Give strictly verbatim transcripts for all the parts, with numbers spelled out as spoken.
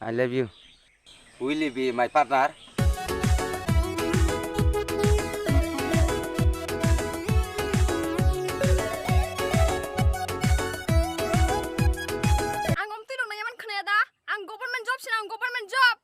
I love you. Will you be my partner? Ang om twi rok nai man khna da. Ang government job sina, ang government job.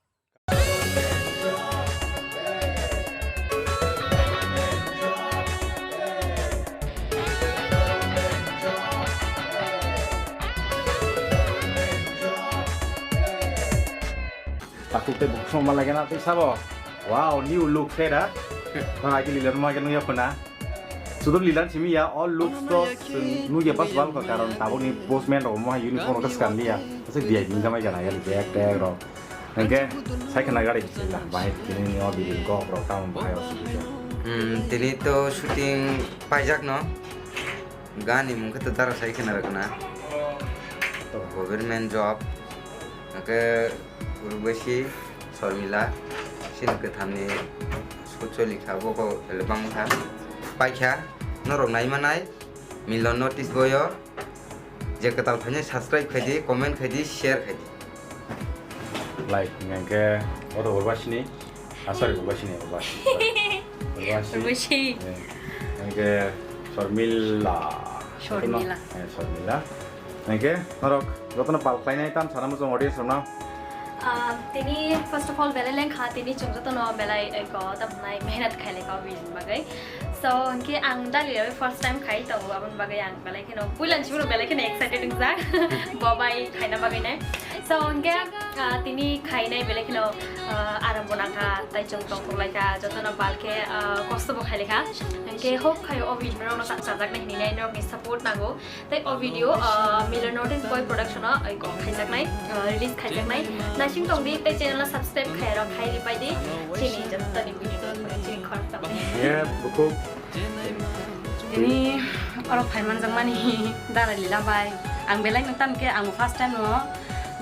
Takuk tei bukhuk songma lagena tei sabo. Wow, new look tei da. Tong ai lilan ma khe nungya khuna. Sudum lilan simi ya, all looks to chwng nugya bas bal ka karon tabuk ni postman rok mo uniform rok swkang liya. Asa V I P ni jamai jana ya, bag tag rok. Hingke sai khana gari bisila, bahai tini ni o bidin kok rok tamo bahai o sibisa. Hmm, tini to shooting paijak no. Gani mungkhe to dara sai khana rok na. Government job. Hingke Urbashi Sormila, sini kwthamni sucholi kha, boko belai bangma kha. Paikha, norok nai manai, Milon Notice Boyo, je kwtal phainai subscribe khaidi, comment khaidi, share khaidi. Like, hingke, oro Urbashini, ah, sorry, Urbashini, Urbashi, sorry. Urbashi. Urbashi. Eh, hingke, Sormila. Sormila. Eh, Sormila. Hingke norok jotono pal khlainai tam sana muchung audience rokno. Ah, tini first of all belai lengkha, tini chwng jotono belai, eh, ko tam nai mehnat khailai ka bini bagwi. So hingke ang dali first time khai tongo, aboni bagwi ang belai kheno puila ni simi belai kheno excited wngjak bo bai khaina bagwi nai. So hingke, ah, tini khainai belai kheno, ah, aram bo nangkha, tai chwng tongthok laikha, jotono pal khe, ah, kosto bo khailaikha. Hingke hok khai o video rokno tak chajaknai hinwi nai norokni support nango. Tei o video, ah, Miller Notice Boy Production o, ai, kok khaijaknai, ah, release khaijaknai. Naising tongdi tei channel o subscribe khai rok khai ripai di. Chini jottoni video chini khoroksa. Ye, bukhuk. Tini oro phaimanjakmani Dara Lila bai. Ang belai no tamkhe ang first time no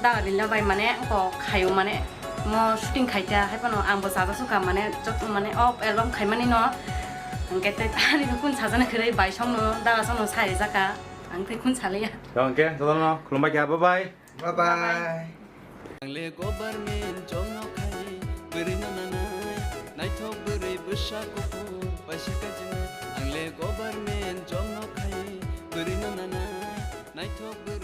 Dara Lila bai mane kok khaio mane mo shooting khaikha hai phano ang bo chajaksuka mane joto mane o album khaimani no. Hingke tei tani kun sajana khwrwi bai songno Dara songno sai rijaka. Ang tei kun saliya. Hingke jotono khulumbai kha, bye bye. Bye bye. Ang le government job no khai, bwrwi no nanai, naithok bwrwi bwsa kuphur, paisa kajima. Ang le government job no khai, bwrwi no nanai, naithok bwrwi